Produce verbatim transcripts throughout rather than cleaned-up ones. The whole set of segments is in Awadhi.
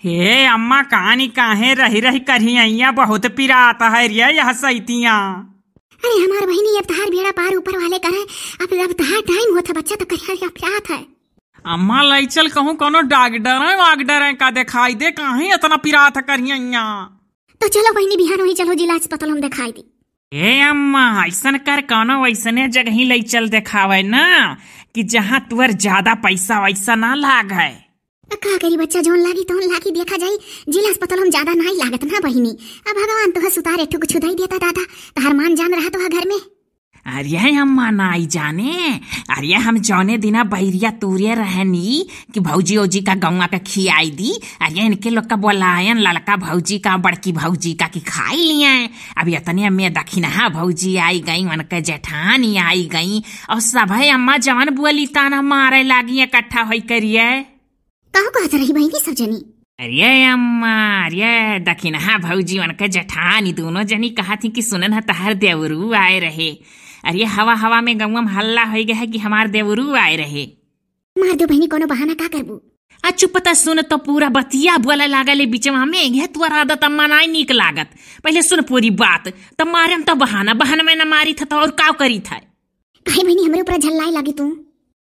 ए अम्मा, कानी काहे रहि रहि करिहइयाँ बहुत पिरात है रे यह सैतियाँ। अरे हमार बहिनी, अब तहार बेड़ा पार ऊपर वाले करे, अब, अब तहार time होत है बच्चा, तो करिहइयाँ पिरात है। अम्मा लइ चल कहूँ कउनो डॉक्टर है, वागडर है का देखाइ दे, काहे एतना पिरात है करिहइयाँ। तो चलो बहिनी, बिहान वहीं चलो, जिला अस्पताल हम देखाइ दी। ए अम्मा, अइसन कर, कउनो वइसने जगही लइ चल देखावइ ना, कि जहाँ तुअर ज्यादा पैसा वैसा ना लागइ। तो का करी बच्चा, जउन लागी तउन लागी, देखा जाई। जिला अस्पताल हम ज्यादा नाहीं लागत ना बहिनी। अब भगवान तोह सुतार एक ठो कुछ दइ देता दादा, तहार मान जान रहा तोह घर में। अरे अम्मा नाहीं जाने, अरे हम जउने दिना बइरिया तूरे रहनी कि भौजी ओजी का गौवा का खियाइ दी, अरे इनके लोग का बोलायन, ललका भौजी का, बड़की भौजी का कि खाइ लिहे। अब एतने में दखिनहा भौजी आइ गई, उनके जेठानी आइ गई, अउर सभे अम्मा जवन बोली ताना मारइ लागी इकट्ठा होइ करिए। काहू कहत रही बहिनी सब जनी? अरे अम्मा, अरे दखिनहा भौजी, उनके जेठानी दूनो जनी कहत ही कि सुनन ह तहार देवरू आए रहे। अरे हवा हवा में गौवा में हल्ला होइ गए है कि हमार देवरू आए रहे। मार दो बहिनी, कउनो बहाना का करबू? आ चुप, त सुन तो पूरा बतिया बोले लागल है बिचवा में, यह तुअर आदत अम्मा नाहीं नीक लागत। पहिले सुन पूरी बात, तब मारेम तो बहाना, बहाना में ना मारी था तो अउर का करी था? काहे बहिनी हमरे ऊपर झल्लाए लागी तू?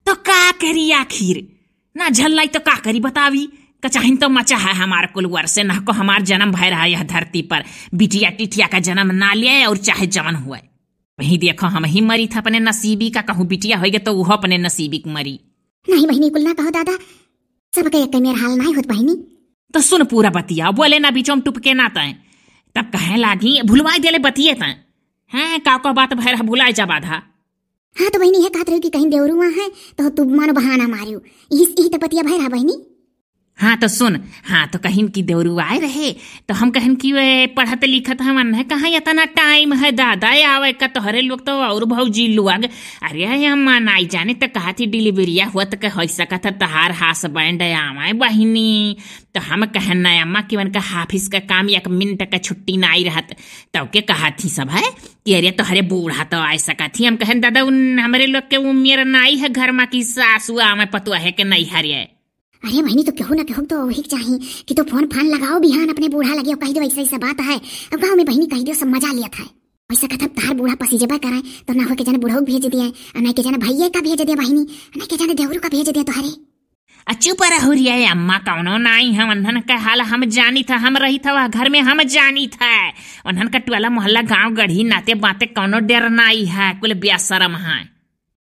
तो का करी आखिर? ना झल्लाई तो का करी बतावी? कचाहिन तो मचा है हमार कुल वर्ष से, ना को हमार जन्म भय रहा यह धरती पर। बिटिया टिटिया का जन्म ना ले अउर चाहे जवन हुए। वहीं देखो हम ही मरी था अपने नसीबी का, कहूँ बिटिया होइगे तो उहो अपने नसीबी क मरी। नाहीं बहिनी कुल ना कहो दादा, सबके एक मेर हाल नाहीं होत बहिनी। तो सुन पूरा बतिया, बोले ना बीचों में टुपके ना तय। तब कहे लागी भुलवाइ देले बतिये तय। हैं, का का बात भय रहा भुलाए जा बाधा। हाँ, तो बहिनी, यह कहत रही कि कहीं देवरुआ है, तो तू मानो बहाना मारियो। यही, यही तो बतिया भय रहा, बहिनी। हाँ, तो सुन, हाँ, तो कहिन कि देवरुआ आए रहे, तो हम कहन कि वे पढ़त लिखत हवन है, कहाँ इतना time है, दादा, आवे का तोहरे लोग तो अउर भौजी लोग। अरे, अम्मा नाहीं जाने, तो कहा थी deliveryया हुआ, तो कह सकत है, तहार husband आवे, बहिनी। तो हम कहन ना, अम्मा, कि उनका office का काम एक minute का छुट्टी नाहीं रहत, तो के कहा थी सब है, कि अरे तोहरे बूढ़ा तो आए सकत ही। हम कहन दादा उन हमरे लोग के उम्र नाहीं है घर मा कि सासु आवे पतुआ है के नहीं हरे। अरे बहिनी तो केहू ना केहू तो वही चाही कि तो फोन फान लगाओ बिहान अपने बूढ़ा लगे और कह दो ऐसा ऐसा बात है। अब गाँव में बहिनी कह दो सब मजा लिया था। वैसा कथा तार बूढ़ा पसीजबा कराए तो ना हो के जाने बूढ़ा भेज दिया, और ना के जाने भैया का भेज दिया बहिनी, और ना के जाने देवरू का भेज दिया तोहरे। आ चुप रहो रे अम्मा, कौनो नाई है, उन्हन का हाल हम जानी था, हम रही था वह घर में, हम जानी था। उन्हन का टोला मोहल्ला गांव गढ़ी नाते बाते कौनो डर नाई है, कुल बेशरम है।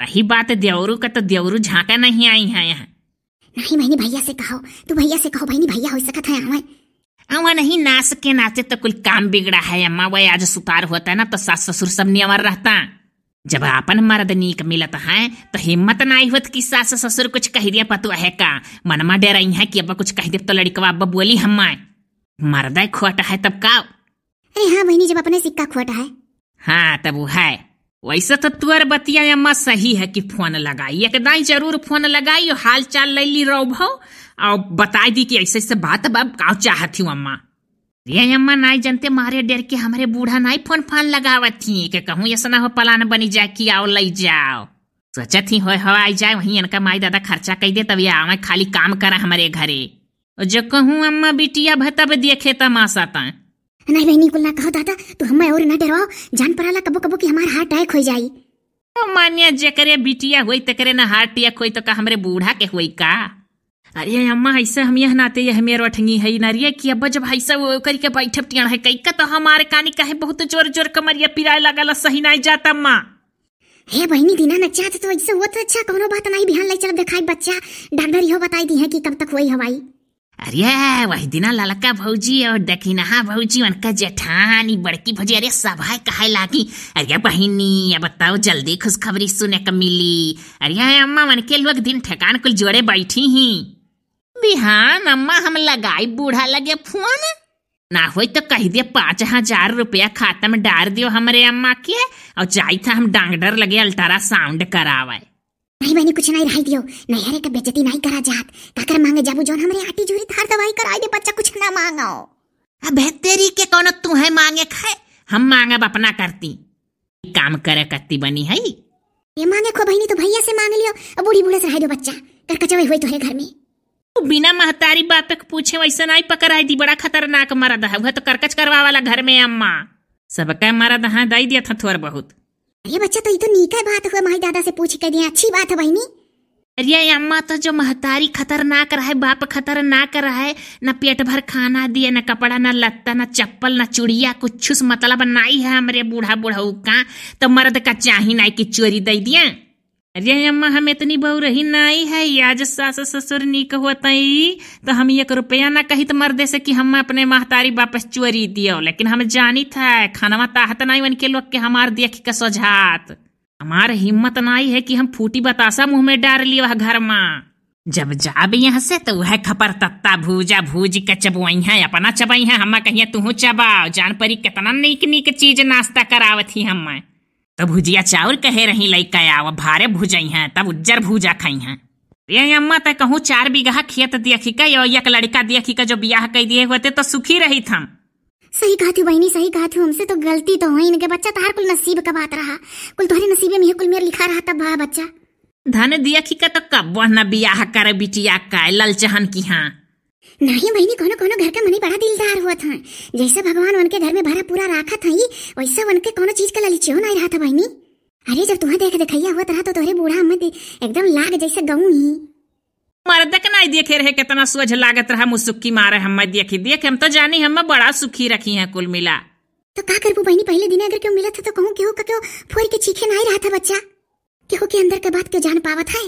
रही बात देवरू का, तो देवरू झांका नहीं आई है यहाँ। नहीं बहिनी, भैया से कहो, तू भैया से कहो बहिनी, भैया हो सकत है आवे। आवा नहीं, नास के नाते तो कुल काम बिगड़ा है अम्मा, वह आज सुतार होता ना तो सास ससुर सब नियमर रहता। जब आपन मर्द नीक मिलत है, तो हिम्मत नाई होत कि सास ससुर कुछ कह दिया पतुआ है का। मनमा डरई है कि अब कुछ कह दे तो लड़कवा अब बोली हम्मा। मर्द खोट है तब का। अरे हाँ बहिनी, जब अपने सिक्का खोट है। हाँ, तब वो है। वैसे तो तुअर बतिया अम्मा सही है कि फोन लगाई, एक दाई जरूर फोन लगाई और हाल चाल ले ली रहो भाव, और बताई दी कि ऐसे ऐसे बात, अब अब का चाहत ही अम्मा। रे अम्मा, नाई जनते मारे डर के हमरे बूढ़ा नाई फोन फान लगावत ही, के कहूँ ऐसा ना हो पलान बनी जाए कि आओ लई जाओ। सोचत ही होय हवा आई जाए, वहीं इनका माई दादा खर्चा कई दे, तब ये आवे खाली काम करा हमरे घरे। और जो कहूँ अम्मा बिटिया भ तब देखे तमाशा ता। नहीं बहिनी, कुल ना कहो दादा, तू हमें और ना डरवाओ, जान पड़ाला कबो कबो कि हमार heart attack हो जाई। तो मान्या जेकरे बिटिया होई तेकरे ना heart attack होई, तो का हमरे बूढ़ा के होई का? अरे अम्मा, ऐसे हम यह नाते यह मेर अठंगी है ना रे कि अब जब ऐसा वो करके बैठब टियाण है कई का, तो हमारे कानी काहे बहुत जोर जोर कमरिया पिराए लागल, सही नाई जात अम्मा। हे बहिनी, दिना नचात तो ऐसे हुआ तो अच्छा, कौनो बात नहीं, बिहान ले चल देखाई बच्चा, डॉक्टर इहो बताई दी है कि कब तक हुई हवाई। अरे वही दिना ललका भौजी और दखिनहा भौजी, उनका जेठानी बड़की भौजी, अरे सभाए कहे लागी, अरे बहिनी अब बताओ जल्दी खुशखबरी सुने के मिली। अरे अम्मा, उनके लोग दिन ठेकान कुल जोड़े बैठी ही। बिहान अम्मा हम लगाई बूढ़ा लगे फोन, ना होई तो कह दे पाँच हजार रुपया खाता में डार दियो हमरे अम्मा के, और जाई था हम डॉक्टर लगे ultrasound करावे। नहीं बहिनी, कुछ नहीं रही दियो, नैहरे के बेइज्जती नहीं करा जात। काकर मांगे जाबू जौन हमरे आटी जूरी धार दवाई कराई दे, बच्चा कुछ ना मांगो। अबे तेरी के कौनो तू है मांगे खाए, हम मांगब अपना करती। काम करे कत्ती बनी है। ये मांगे खो बहिनी तो भैया से मांग लियो, अब बूढ़ी बूढ़े से रह दो बच्चा, कर कचवे हुई तोहरे घर में। तू बिना महतारी बाप के पूछे वैसे नाई पकड़ाई दी, बड़ा खतरनाक मरद है, वह तो करकच करवा वाला घर में अम्मा। सबका मरद है, दई दिया था थोर बहुत। अरे बच्चा, तो ई तो नीका बात हुआ, माई दादा से पूछ के दिया, अच्छी बात है बहिनी। अरे अम्मा, तो जो महतारी खतरनाक रहे, बाप खतरनाक रहे, न पेट भर खाना दिए, न कपड़ा, न लत्ता, न चप्पल, न चुड़िया, कुछ से मतलब नाई है हमरे बूढ़ा बुढ़ऊ का, तो मर्द का चाही नाई कि चोरी दई दिया। अरे अम्मा, हम इतनी बउरही नाई है, आज सास ससुर नीक होतई, तो हम एक रुपया ना कहित मर्दे से कि हम अपने महतारी वापस चोरी दियो, लेकिन हम जानित है, खनवा ताहत नाई उनके लोग के हमार देख के सोझात। हमार हिम्मत नाई है कि हम फूटी बतासा मुँह में डार लिए वह घर मा। जब जाब यहाँ से तो वह खपर तत्ता भूजा भूज के चबुआई है, अपना चबाई है, हम्मा कहिए तुहू चबाओ, जान परी कितना नीक नीक चीज नाश्ता करावत ही हम्मा। तो भुजिया चाउर कहे रही लइका आव, भारे भुजई हैं, तब उज्जर भूजा खाई हैं। ये अम्मा, तै कहूँ चार बीघा खेत देखी के और एक लड़का देखी के जो बियाह कई दिए होते तो सुखी रहित हम। सही कहत हूँ बहिनी, सही कहत हूँ, हमसे तो गलती तो हुई, इनके बच्चा तहार कुल नसीब का बात रहा, कुल तोहरे नसीबे में ही कुल मेर लिखा रहा तब बा बच्चा। धन देखी के तो कब्बो न बियाह करे बिटिया का ललचहन की हाँ। नहीं बहिनी, कोनो कोनो घर का मनई बड़ा दिलदार होत हैं। जैसे भगवान उनके घर में भरा पूरा राखत हैं, वैसे उनके कोनो चीज का ललिचियो नहीं रहत है बहिनी। अरे जब तुम्हें देख देखैया होत रहा तो तोहरे बूढ़ा अम्मा दे-, एकदम लाग जैसे गऊ ही। मर्द के नहीं देखे रहे कितना सोझ लागत रहा, मुसुक्की मारे हम्मा देखी देख, हम तो जानी हम्मा बड़ा सुखी रखी हैं कुल मिला। तो का करबू बहिनी, पहले दिन अगर केहू मिलत है तो कहूँ केहू का केहू फोर के चीखे नहीं रहत है बच्चा। केहू के अंदर के बात के जान पावत है?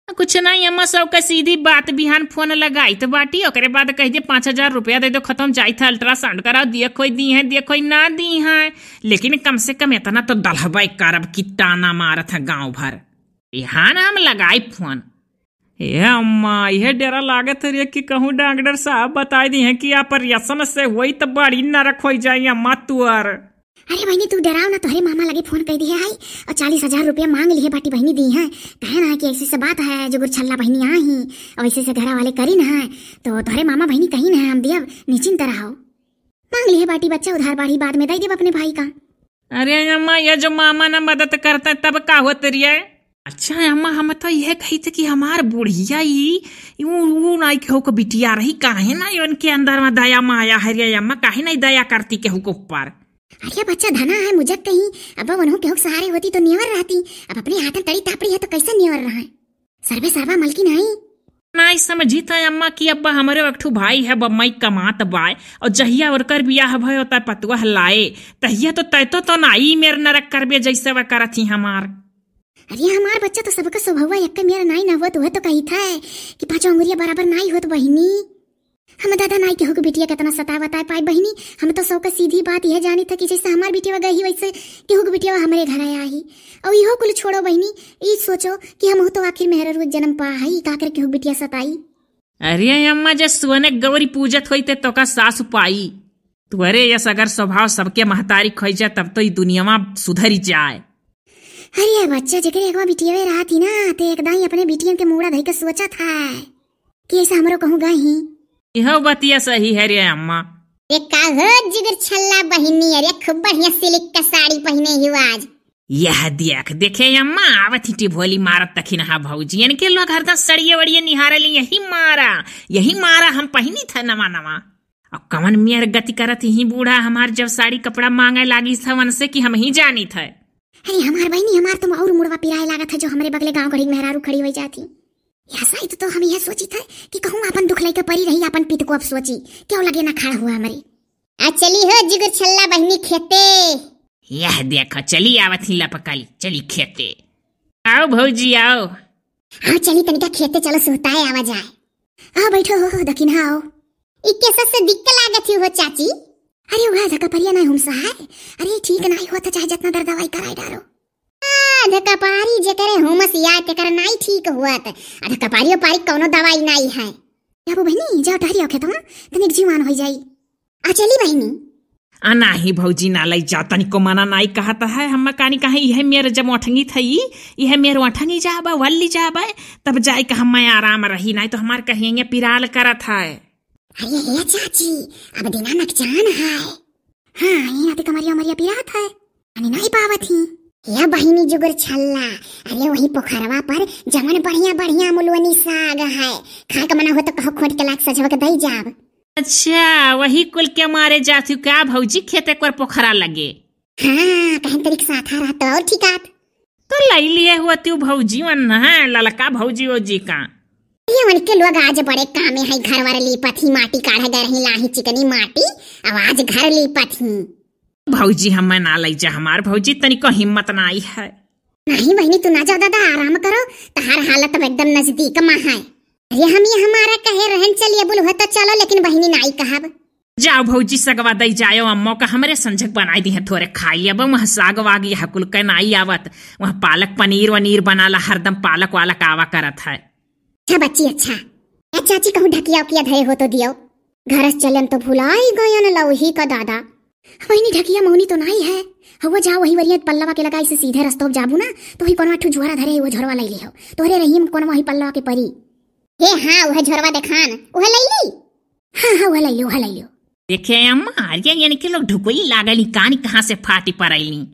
कुछ नहीं अम्मा, सबका सीधी बात, बिहान फोन लगाइत बाटी, ओकरे बाद कह दे पाँच हजार रुपया दे दो, खत्म, जाइत है अल्ट्रासाउंड कराओ, दिया कोई दी है, दिया कोई ना दी है, लेकिन कम से कम इतना तो दलहबे करब कि ताना मारत है गाँव भर। बिहान हम लगाई फोन। ए अम्मा, इहे डेरा लागत है रे कि कहूँ डॉक्टर साहब बताई दी है कि ऑपरेशन से होई तो बड़ी नरक होई जाई अम्मा तुअर। अरे बहिनी, तू डराओ ना, तोहरे मामा लगे फोन कर दिए है और चालीस हजार रुपया मांग लिए बाटी बहिनी दी है। कहे ना कि ऐसे से बात है, जुगुर छल्ला बहिनी आ ही और ऐसे से घरा वाले करी ना है, तो तोहरे मामा बहिनी कहीं ना है, हम दियब, निश्चिंत रहो। मांग लिए बाटी बच्चा, उधार बाढ़ी बाद में दे देब अपने भाई का। अरे अम्मा, ये जो मामा ना मदद करता है तब का होत रिये? अच्छा अम्मा, हम तो यह कही थे कि हमार बुढ़िया ई, ई ऊ, ऊ नाई केहू को बिटिया रही, काहे ना उनके अंदर में दया माया है रे अम्मा, काहे नहीं दया करती केहू के ऊपर? अरे बच्चा धना है मुझे कहीं, अब उन्हों केहू के सहारे होती तो नेवर रहती, अब अपने हाथन तड़ी तापड़ी है तो कैसे नेवर रहा है? सर्वे सर्वा मलकिन है। नाई समझी था अम्मा कि अब्बा हमरे एक ठू भाई है, बम्मई कमात बाय, और जहिया ओकर बियाह भयो त पतुआ लाए, तहिया तो तै तो, तो नाई मेर नरक करबे जैसे वह करत ही हमार। अरे हमार बच्चा तो सबका स्वभाव एक मेर नाई ना हुआ, तो वह तो कही था कि पाँचों अंगुरिया बराबर नाई होत बहिनी। हम दादा नाई केहू के बिटिया कितना सतावत आए पाए बहिनी, हम तो सबका सीधी बात यह जानी था कि जैसे हमार बिटिया गई वैसे केहू के बिटिया हमरे घर आया ही। और इहो कुल छोड़ो बहिनी, ई सोचो कि हम तो आखिर मेहररू जन्म पा हई, का करे केहू बिटिया सताई? अरे अम्मा, जे सुअने गौरी पूजत होई ते तोका सासु पाई। तुअरे यस अगर स्वभाव सबके महतारी खोई जाए तब तो ई दुनियावा सुधरी जाए। अरे बच्चा, जेकरे एक बार बिटियावे रहत ही ना, ते एकदम ही अपने बिटियन के मूड़ा धई के सोचत है कि ऐसे हमरो कहूँ गई ही। इहो बतिया सही है रे अम्मा। ए का हो जिगर छल्ला बहिनी, अरे खूब बढ़िया सिल्क का साड़ी पहिने ही आज। यह देख, देखे अम्मा, आवत ही टिभोली मारत तखिन हा भौजी। इनके लोग हरदम सड़िए वड़िए निहारे ली, यही मारा, यही मारा हम पहिनी था नवा नवा। अब कवन मेर गति करत ही बूढ़ा हमार, जब साड़ी कपड़ा मांगे लागी था उनसे कि हम ही जानी थे। अरे हमार बहिनी, हमार तुम और मुड़वा पिराए लागत है जो हमरे बगले गांव घड़ी मेहरारू खड़ी हो जाती। या शायद तो हम यह सोचित है कि कहूँ अपन दुख लेके परी रही, अपन पित को अब सोची, क्यों लगे ना खड़ा हुआ हमरे। आ चली हो जिगर छल्ला बहिनी खेते। यह देखो, चली आवत ही लपकल, चली खेते। आओ भौजी, आओ। हाँ, चली तनिका खेते चलो, सुहताए आवा जाए। आओ बैठो हो, हो, दखिन, हाँ, आओ। ई कैसा से दिक्क लागत ही हो चाची? अरे वह धकपरिया नहीं हुमसा है। अरे ठीक नहीं होता, चाहे जितना दर दवाई कराए डारो। आ, धकपारी जेकरे होमस या तेकर नाई ठीक हुअत। आ, धकपारी ओपारी कौनो दवाई नाई है। जाबो बहिनी, जाओ टहरी आओ खेतवा, तनिक जीवान होई जाई। आ चली बहिनी। आ नाही भौजी, ना लई जा, तनिको मना नाई कहत है। हम कानी कहे, इहे मेर जब ओठंगी थई, इहे मेर ओठंगी जाबा, वल्ली जाबा, तब जाए के हम आराम रही, नाई तो हमार कहिए पिराल करत है। अरे हे चाची, अब दिना नकचान है। हाँ, ये आते कमरिया उमरिया पिरात है। अने नाई पावत ही। या बहिनी जुगुर छल्ला, अरे वही पोखरवा पर जवन बढ़िया बढ़िया मुलवनी साग है, खाए के मना हो तो कहो खोट के लाग सजवा के दई जाब। अच्छा, वही कुल के मारे जाथू का भौजी खेते कर पोखरा लगे? हाँ, कहन तरीक साथा रहत और ठीक आत। तो लई लिए हुआ तू भौजी वन है, ललका भौजी ओजी का। ये उनके लोग आज बड़े कामे है, घर वर लीपत ही, माटी काढ़े गए रही, लाही चिकनी माटी, अब आज घर लीपत ही। भौजी हमें ना लई जा, हमार भौजी तनिको हिम्मत ना आई है। नहीं बहिनी, तू ना जाओ दादा, आराम करो, तहार हालत अब एकदम नजदीक मा है। अरे हम ये हमारा कहे रहन चलिए बोल हुआ तो चलो, लेकिन बहिनी नाई कहब। जाओ भौजी सगवा दई जायो, अम्मो का हमरे संझक बनाई दी है, थोरे खाई लिया। अब वहाँ साग वाग यह कुल के नाई आवत, वहाँ पालक पनीर वनीर बनाला, हरदम पालक वालक आवा करत है। अच्छा बच्ची अच्छा, ए चाची कहूँ ढकिया उकिया धरे हो तो दियो, घर से चलन तो भुलाई गयन लौही का दादा। वही ढकिया मौनी तो नाई है, हुआ जाओ वही वरियत पल्लवा के लगाई से सीधे रस्तो जाबू ना, तो वही कोनो ठू झोरा धरे है, वो झोरवा लई ले हो, तोहरे रहीम कोनो वही पल्लवा के परी। हे हाँ, वह झोरवा देखान, वह लई ली। हाँ हाँ, वह लई लो, वह लई लो। देखे अम्मा, ये यानी कि लोग ढुकोई लागल ही, कानी कहाँ से फाटी पड़ैली।